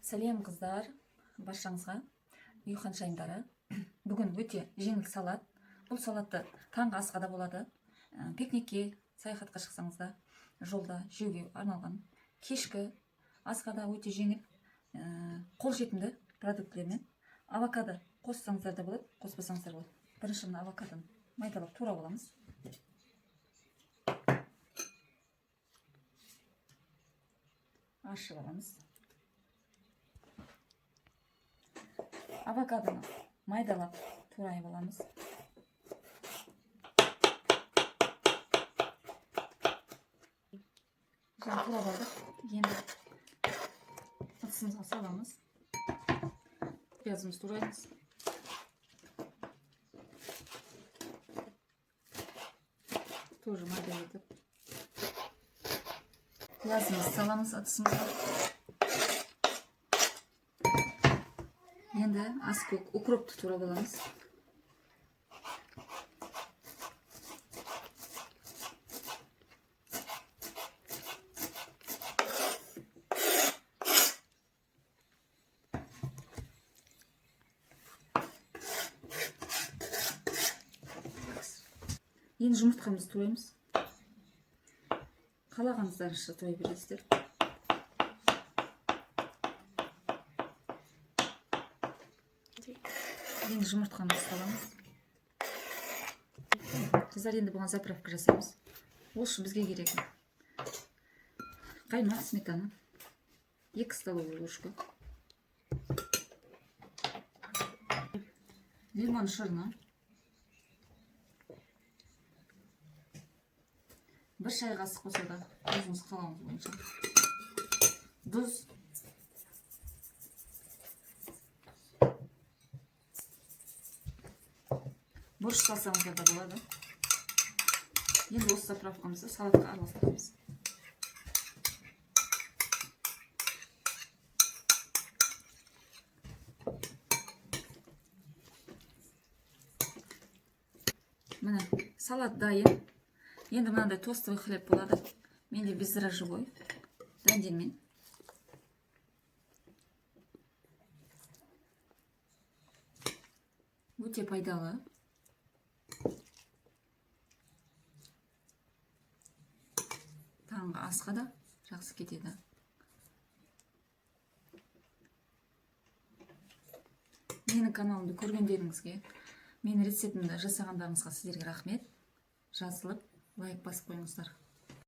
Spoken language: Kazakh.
Сәлем, қыздар, баршаңызға, үй ханшайымдары! Бүгін өте жеңіл салат. Бұл салатты таңғы асқа да болады, пикникке, саяхатқа шықсаңыз да, жолда жеуге арналған кешкі асқа да өте жеңіл, қолжетімді продуктілермен. Авокадо қоссаңыздар да болады, қоспасаңыздар болады. Бірінші мына авокадоны майдалап турап аламыз. Аршып аламыз. Авокадоны майдалап турайып аламыз. Жаңа турап алдық. Енді ыдысымызға саламыз. Пиязымызды тураймыз. Тоже майда етіп. Пиязымызды саламыз ыдысымызға. Енді аскөк, укропты турап аламыз. Енді жұмыртқамызды тураймыз. Қалағаныңыздарынша турай бересіздер. Енді жұмыртқамызды саламыз. Қыздар, енді бұған заправка жасаймыз. Ол үшін бізге керегі қаймақ, сметана, 2 столовый ложка, лимон шырыны, 1 шай қасық болса да, өзіңіз қалауыңыз бойынша, тұз, бұрыш салсаңыздар да болады. Енді осы заправкамызды салатқа араластырамыз. Міне, салат дайын. Енді мынандай тостовый хлеб болады. Менде бездрожжевой, дәндермен. Өте пайдалы. Таңғы асқа да жақсы кетеді. Менің каналымды көргендеріңізге, менің рецептімді жасағандарыңызға сіздерге рахмет. Жазылып, лайк басып қойыңыздар.